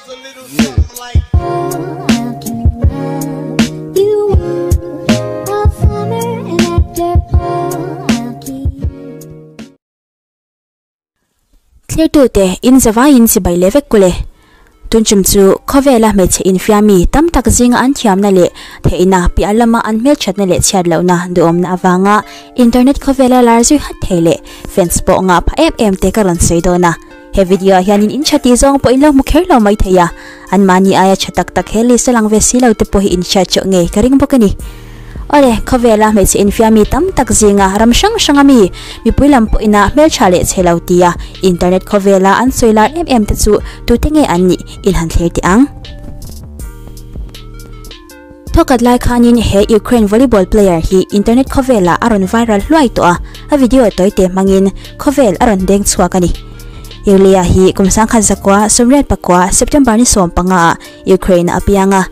goes a little something like. Thlirtute in zavaiin chibai leh vek kule. Tunchum chu khawvela hmeichhe infiami tam tak zinga an thiamna leh theihna piah lama an hmelthatna leh chhiat lohna duhawmna avanga internet khawvela lar zui hat thei leh fans pawh ngah pha em em te ka rawn sawi dawn a. He video ah hianin in tha tih zawng pawh in lo hmu kher lo mai thei a, anmahni aia tha tak tak he list a lang ve si lo te pawh hi in hriat chauh ngei ka ring bawk a ni. Awle, khawvela hmeichhe infiami tam tak zinga ram hrang hranga mi, mipui lam pawhina hmeltha leh chhe lo tia internet khawvela an sawi lar em em te chu tute nge an nih in han thlir teh ang. Thawkhat lai khanin he Ukraine volleyball player hi internet khawvelah a rawn viral hluai tawh a, a video tawite hmangin khawvel a rawn deng chhuak a ni. Yulia hi kum 1918 September ni 15 ah Ukraine ah a piang a,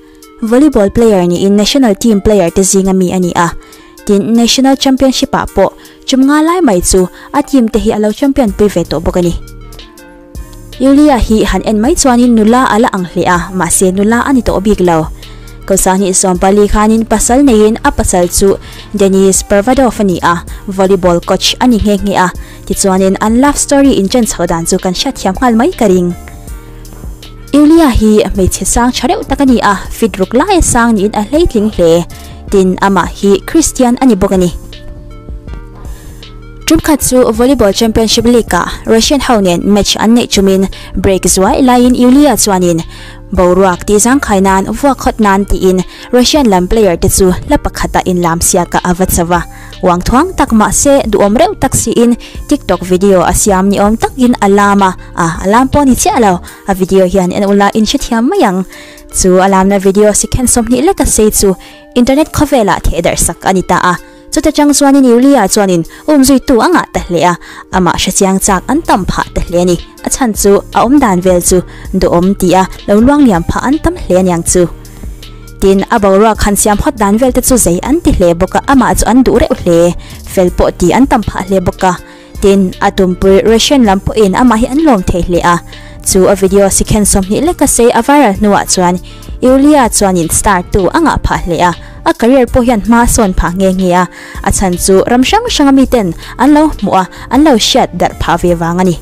volleyball player niin national team player te zinga mi a ni a, tin national championship ah pawh chum nga lai mai chu a team te hi a lo champion pui ve tawh bawk a ni. Yulia hi han en mai chuanin nula a la ang hle a, mahse nula a ni tawh bik lo. Kawsahnih 14 khanin pasal neiin a pasal chu Denis Pervadov a ni a, volleyball coach a ni nghe nghe a, tichuanin an love story inchen chhoh dan chu kan hriatthiam nghal mai ka ring. Yulia hi hmeichhe sang tha reuh tak a ni a, fit ruk laia sang niin a hleitling hle. Tin, amah hi Christian a ni bawk a ni. Tumkhat chu Volleyball Championship League-ah Russian ho nen match an neih chumin break zuai laiin Yulia chuanin boruak tih zangkhai nan vuak khawt nan tiin Russian lam player te chu hla pakhata inlam siakah a va chho a. Uang thuang tak mahse duhawm reuh tak siin TikTok video a siam ni awm takin a lam a, a a lam pawh ni chiah lo, a video hian en ula in hrethiam mai ang. Chu a lamna video sikhen 20 leka sei chu internet khawvelah thehdarh sak a ni ta a. Chuta chang chuanin Yulia chuanin umzuitu a ngah ta hle a, amah hrechiang chak an tam phah ta hle a ni. A chhan chu a awm dan vel chu duhawm ti a lo luangliam phah an tam hle aniang chu. Tin, a boruak han siam hawt dan vel te chu zei an ti hle bawk a, amah chu an duh reuh hle. Fel pawh ti an tam phah hle bawk a. Tin, a tumpui Russian lam pawhin amah hi an lawm thei hle a. Chu a video sikhen 20 leka sei a viral hnuah chuan Yulia chuanin star tu a ngah phah hle a, a career pawh hian hma a sawn phah nghe nghe a, a chhan chu ram hrang hranga miten an lo hmuh a, an lo hriat darh phah ve vang a ni.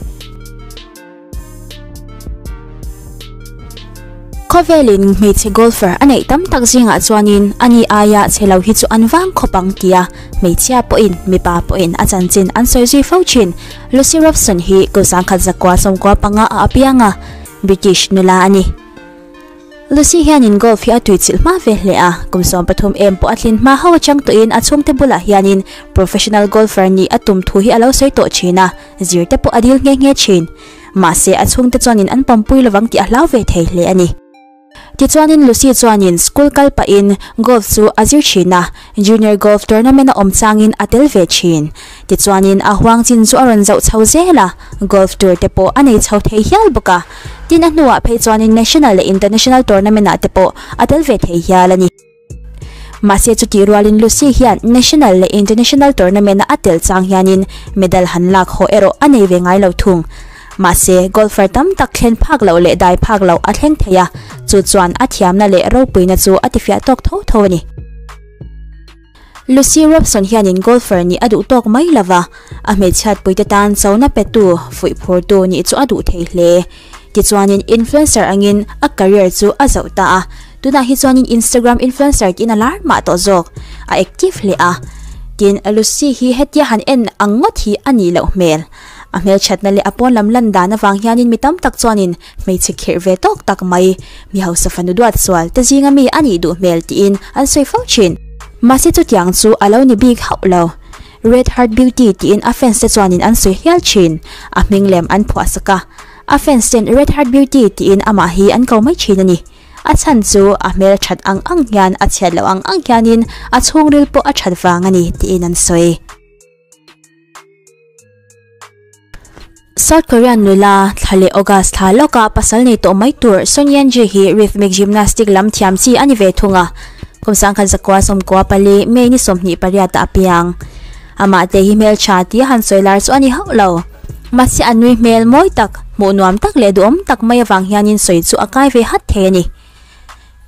Khawvelin hmeichhe golfer a neih tam tak zingah chuanin ani aia chhe lo hi chu an vang khawp ang tia hmeichhia pawhin mipa pawhin a chanchin an sawi zui fo thin. Lucy Robson hi kum 1995 a apiang a, British nula a ni. Lucy hianin golf hi a tuichilh hma ve hle a, kum 13 em pawh a tlin hma ho atang tawhin a chhungte bulah hianin professional golfer nih a tum thu hi a lo sawi tawh thin a, zir te pawh a dil nghe nghe thin. Mahse a chhungte chuanin an pampui lovang tih a hlau ve thei hle a ni. Tichuanin Lucy chuanin school kal pahin golf chu a zir thin a, junior golf tournament a awm changin a tel ve thin. Tichuanin a huang chin chu a rawn zoh chho zel a, golf tour te pawh a nei chho thei hial bawk a. Tin a hnuah phei chuanin national leh international tournament ah te pawh a tel ve thei hial a ni. Mahse chutih rualin Lucy hian national leh international tournament a a tel chang hianin medal han lak haw erawh a nei ve ngai lo thung. Mahse golfer tam tak thlen phak loh leh dai phak loh a thleng thei a, chu chuan a thiamna leh ropuina chu a tifiah tawk tho tho a ni. Lucy Robson hianin golfer nih a duh tawk mai lova, a hmeichhiatpuite tan chona petu, fuihphurtu nih chu a duh thei hle. Tichuanin influencer angin a career chu a zoh ta a, tunah hi chuanin Instagram influencer tiin a lar mah tawh zawk, a active hle a. Tin, Lucy hi hetia han en ang ngawt hi a nih loh hmel. A hmelthatna leh a pawn lam lan dan avang hianin mi tam tak chuanin hmeichhe khirh ve tawk tak mai, mi hausa fanu duat sual te zinga mi a nih duh hmel tiin an sawi fo thin. Mahse chutiang chu a lo ni bik hauh lo. Red Heart Beauty tiin a fans te chuanin an sawi hial thin. A hming lem an phuah sak a. A fans ten Red Heart Beauty tiin amah hi an ko mai thin a ni. A chhan chu a hmel that ang ang hian a chhiat loh ang ang hianin a chhungril pawh a that vang a ni tiin an sawi. South Korean nula thla leh August thla lawkah pasal nei tawh mai tur Son Yeon-ji hi rhythmic gymnastic lam thiam chi a ni ve thung a. Kum 1994 May ni 28 ah a piang. Amah te hi hmeltha tia han sawi lar chu a ni hauh lo. Mahse a nui hmel mawi tak Hmuh nuam tak leh duhawm tak mai avang hianin sawi chu a kai ve hat thei a ni.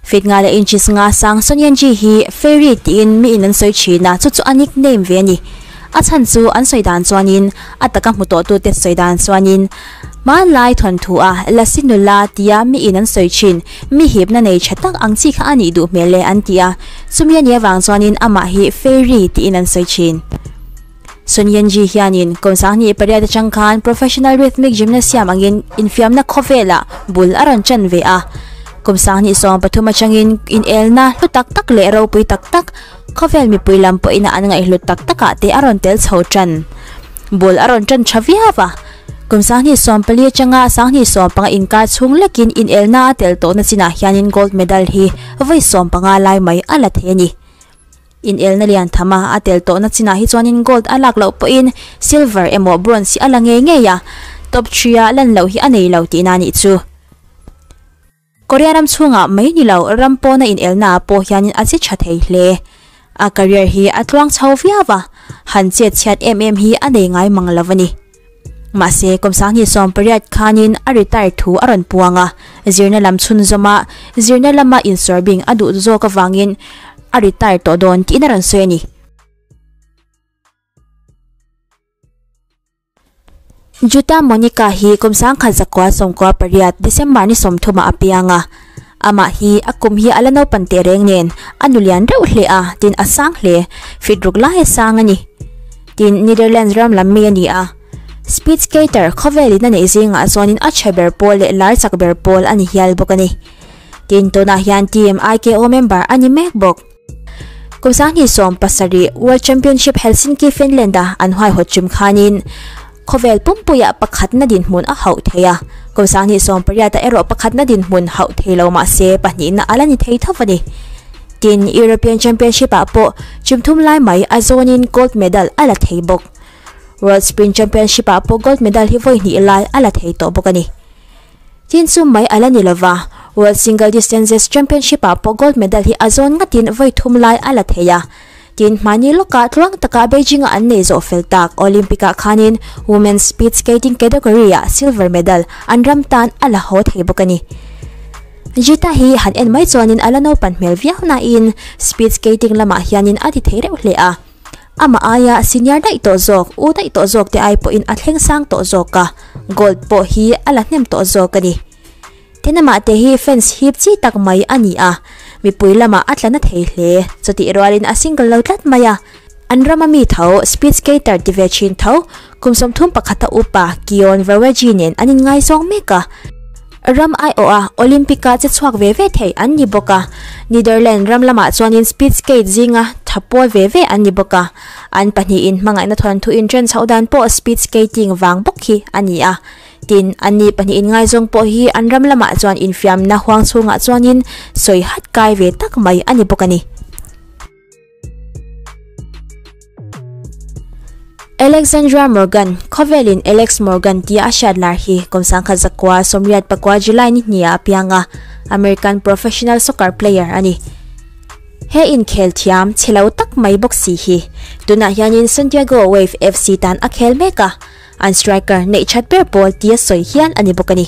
Feet nga leh inches nga sang Son Yanji hi Fairy tiin miin an sawi thin a, chu chu a nickname ve a ni. A chhan chu an sawi dan chuanin, a taka hmu tawhtute sawi dan chuanin, hmanlai thawnthu a Lasi nula tia miin an sawi thin, mi hipna nei tha tak ang chi kha a nih duh hmel e an ti a, chumi a nih avang chuanin amah hi Fairy tiin an sawi thin. Sun Yanji hianin kum 2008 atang khan Professional Rhythmic Gymnasium angin infiamna khawvelah bul a rawn chan ve a. Kum 2013 atangin inelna hlu tak tak leh ropui tak tak khawvel mipui lam pawhin an ngaihhlut tak takah te a rawn tel chho tan. Bul a rawn tan tha viau a. Kum 2014 atanga 2015 inkar chhung lekin inelna a tel tawhna chinah hianin gold medal hi vawi 15 lai mai a la thei a ni. Inelna lian tham a, a tel tawhna chinah hi chuanin gold a lak loh pawhin silver emaw bronze hi a la ngei ngei a, top three a lan loh hi a nei lo tihna a nih chu. Korea ram chhungah mai ni lo ram pawna inelna ah pawh hianin a che tha thei hle. A career hi a tluang chho viau a, han chet chhiat em em hi a nei ngai mang lo a ni. Mahse, kum 2018 khanin a retire thu a rawn puang a, zirna lam chhunzawm a, zirna lama insawrbing a duh zawk avangin a retire tawh dawn tiin a rawn sawi a ni. Juta Monica hi kum 1998 December ni 30 ah a piang a, amah hi a kum hi a la naupan teh reng nen a nu lian reuh hle a, tin a sang hle, feet ruk lai a sang a ni. Tin, Netherlands ram lam mi a ni a. Speed skater khawvelin a neih zingah chuanin a tha ber pawl leh lar chak ber pawl a ni hial bawk a ni. Tin, tunah hian team IKO member a ni mek bawk. Kum 2017 World Championship Helsinki, Finland-a an huaihawt ṭum khanin khawvel pumpuiah pakhatna dinhmun a hauh thei a. Kum 2018-ah erawh pakhatna dinhmun hauh thei lo mah se pahnihna a la ni thei tho a ni. Tin, European Championship-ah pawh ṭum thum lai mai a zawnin gold medal a la thei bawk. World Sprint Championship-ah pawh gold medal hi vawi hnih lai a la thei tawh bawk a ni. Tin chu mai a la ni lova, World Single Distances Championship-ah pawh gold medal hi a zawn ngatin vawi thum lai a la thei a. Tin, hmani lawkah tluang taka Beijing-a an nei zawh fel tak Olympic-ah khanin Women's Speed Skating category-ah silver medal an ram tan a la haw thei bawk a ni. Jita hi han en mai chuanin a la naupan hmel viau nain speed skating lamah hianin a ti thei reuh hle a. Amah aia senior daih tawh zawk, u daih tawh zawk te ai pawhin a thleng sang tawh zawk a, gold pawh hi a la hnem tawh zawk a ni. Tin amah te hi fans hip chi tak mai a ni a, mipui lamah a tla na thei hle, chutih rualin a single lo tlat mai a. An rama mi tho, speed skater ti ve thin tho, kum 31 a upa Kion Verweji nen an inngaizawng mek a. Ram aiawh a Olympic-a che chhuak ve ve thei an ni bawk a, Netherlands ram lamah chuanin speed skate zinga tha pawl ve ve an ni bawk a. An pahnihin hmangaihna thawnthu inṭhen chhoh dan pawh speed skating vang bawk hi a ni a. Tin, anni pahnih inngaizawng pawh hi an ram lamah chuan infiamna huang chhungah chuanin sawi hat kai ve tak mai a ni bawk a ni. Alexandra Morgan, khawvelin Alex Morgan tia a hriat lar hi kum 1984 July ni hniah a piang a, American professional soccer player a ni. He inkhel thiam chhe lo tak mai bawk si hi tunah hianin Santiago Wave FC tan a khel mek a, an striker neih that ber pawl tia sawi hian a ni bawk a ni.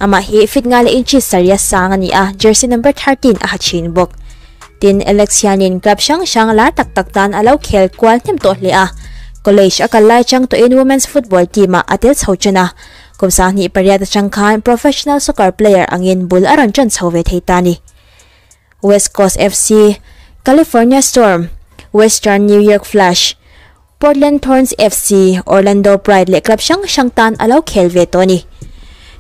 Amah hi feet nga leh inches sarih a sang a ni a, jersey number 13 a ha thin bawk. Tin, Alex hianin club hrang hrang lar tak tak tan a lo khel kual hnem tawh hle a. College a kal lai chang tawhin women's football team ah a tel chho ṭan a. Kum 28 atang khan professional soccer player angin bul a rawn ṭan chho ve thei ta a ni. West Coast FC, California Storm, Western New York Flash, Portland Thorns FC, Orlando Pride leh club hrang hrang tan a lo khel ve tawh a ni.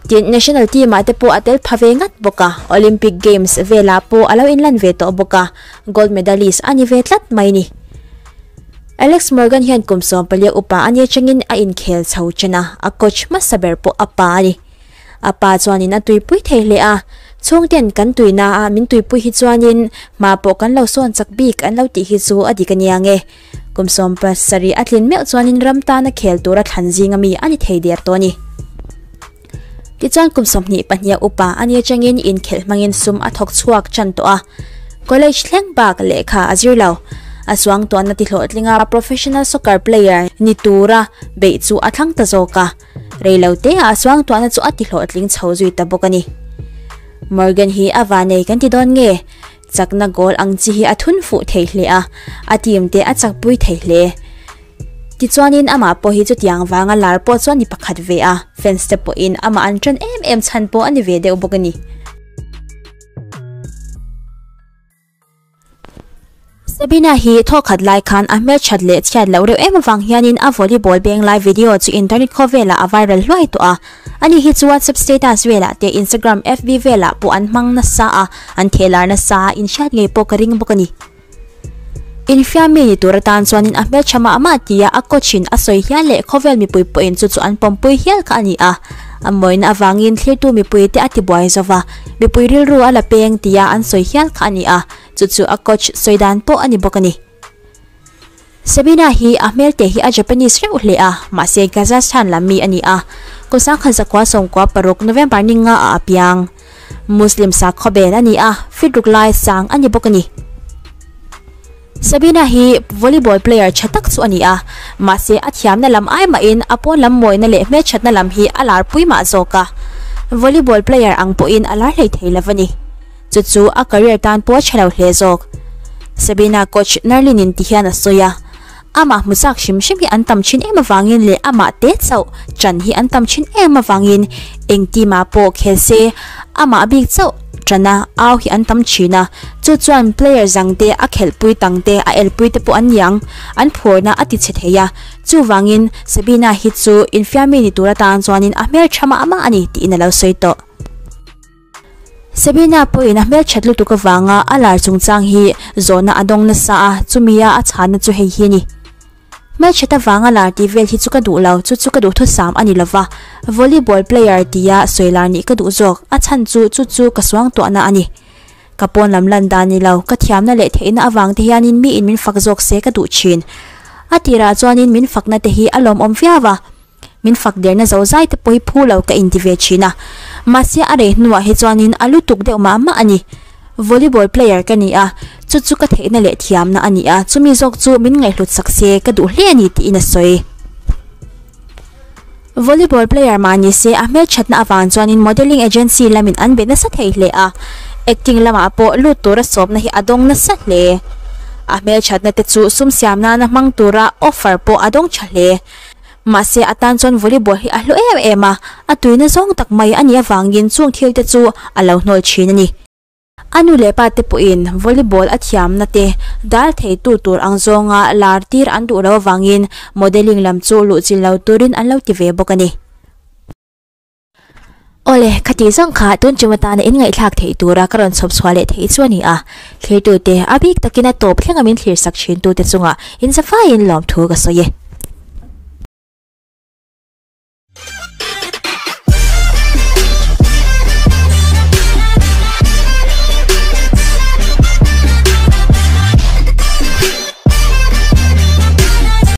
Tin, national team ah te pawh a tel pha ve ngat bawk a, Olympic Games velah pawh a lo inlan ve tawh bawk a, gold medalist a ni ve tlat mai a ni. Alex Morgan hian kum 14 upa a nia changin a inkhel chho chen a, a coach hmasa ber pawh a pa a ni. A pa chuanin a tuipui thei hle a, chhungten kan tuina a min tuipui hi chuanin hma pawh kan lo sawn chak bik an lo tih hi chu a dik a nia nge. Kum 17 a tlin meuh chuanin ram tana khel tura thlan zinga mi a ni thei der tawh a ni. Tichuan kum 22 a upa a nia changin inkhelh hmangin sum a thawk chhuak tan tawh a. College thleng bak lehkha a zir lo. A suangtuahna ti hlawhtlinga professional soccer player ni tura beih chu a thlang ta zawk a. Reilote ah a suangtuahna chu a ti hlawhtling chho zui ta bawk a ni. Morgan hi a vanei kan ti dawn nge? Chakna goal ang chi hi a thun fuh thei hle a, a team te a chakpui thei hle. Tichuanin amah pawh hi chutiang vanga lar pawh chuan ni pakhat ve a, fans te pawhin amah an ṭan em em chhan pawh a ni ve deuh bawk a ni. Sabina hi thawkhat lai khan a hmelthat leh chhiat loh reuh em avang hianin a volleyball beng lai video chu internet khawvelah a viral hluai tawh a. Ani hi chu WhatsApp status velah te Instagram, FB velah pawh an hmang nasa a, an thehlar nasa a, inhriat ngei pawh ka ring bawk a ni. Infiam mi ni tur atan chuanin a hmeltha mah mah tia a coach in a sawi hial leh khawvel mipui pawhin chu chu an pawmpui hial kha a ni a. A mawina avangin thlirtu mipuite a tibuai zo va, mipui rilru a la peng tia an sawi hial kha a ni a. Chu chu a coach sawi dan pawh a ni bawk a ni. Sabina hi a hmelte hi a Japanese reuh hle a, mahse Kazakhstan lam mi a ni a. Kum sangkhat zakua sawmkua paruk November ni nga ah a piang. Muslim sakhaw bel a ni a, fit ruk lai sang a ni bawk a ni. Sabina hi volleyball player tha tak chu a ni a, mahse a thiamna lam ai mahin a pawn lam mawina leh hmelthatna lam hi a lar pui mah zawk a. Volleyball player ang pawhin a lar hlei thei lo a ni. Chu chu a career tan pawh a tha lo hle zawk. Sabina coach Nerlin in ti hian a sawi a, amah hmu chak hrim hrim hi an tam thin em avangin leh amah te chauh chan hi an tam thin em avangin eng team ah pawh khel se amah bik chauh tana au hi an tam thin a, chu chuan player zang te a khelhpui tang te a elpui te pawh an niang an phurna a ti chhe thei a, chuvangin Sabina hi chu infiammi ni tur atan chuanin a hmeltha mah mah a ni tiin a lo sawi tawh. Sabina pawhin a hmelthat lutuk avanga a lar chungchang hi zawhna a dawng nasa a, chumia a chhanna chu hei hi a ni. Hmelthat avanga lar tih vel hi chu ka duh lo, chu chu ka duhthusam a ni lova, volleyball player tia sawi lar nih ka duh zawk, a chhan chu chu chu ka suangtuahna a ni. Ka pawn lam lan dan ni lo, ka thiamna leh theihna avang te hianin miin min fak zawk se ka duh thin. A tirah chuanin min fakna te hi a lawmawm viau a. Min fak derna zo zai te pawh hi phu lo ka inti ve thin a, mahse a rei hnuah hi chuanin a lutuk deuh mah mah a ni. Volleyball player ka ni a, chu chu ka theihna leh thiamna a ni a, chumi zawk chu min ngaihhlut sak se ka duh hle a ni tiin a sawi. Volleyball player mah ni se a hmelthatna avang chuanin modelling agency lamin an be nasa thei hle a, acting lamah pawh lut tura sawmna hi a dawng nasa hle. A hmelthatna te chu sum siam nana hmang tura offer pawh a dawng tha hle. Mahse a tan chuan volleyball hi a hlu em em a, a tuina zawng tak mai a nih avangin chung thil te chu a lo hnawl thin a ni. A nu leh pa te pawhin volleyball a thiamna te dal thei tu tur ang zawnga lar tir an duh lo avangin modelling lam chu luhchilh lo turin an lo ti ve bawk a ni. Awle, khati zawng kha tun tum atana in ngaihthlak theih tura ka rawn chhawp chhuah leh theih chu a ni a. Thlirtute, a bik takin a tawp thlenga min thlir sak thin tute chungah in zafaiin lawmthu ka sawi e.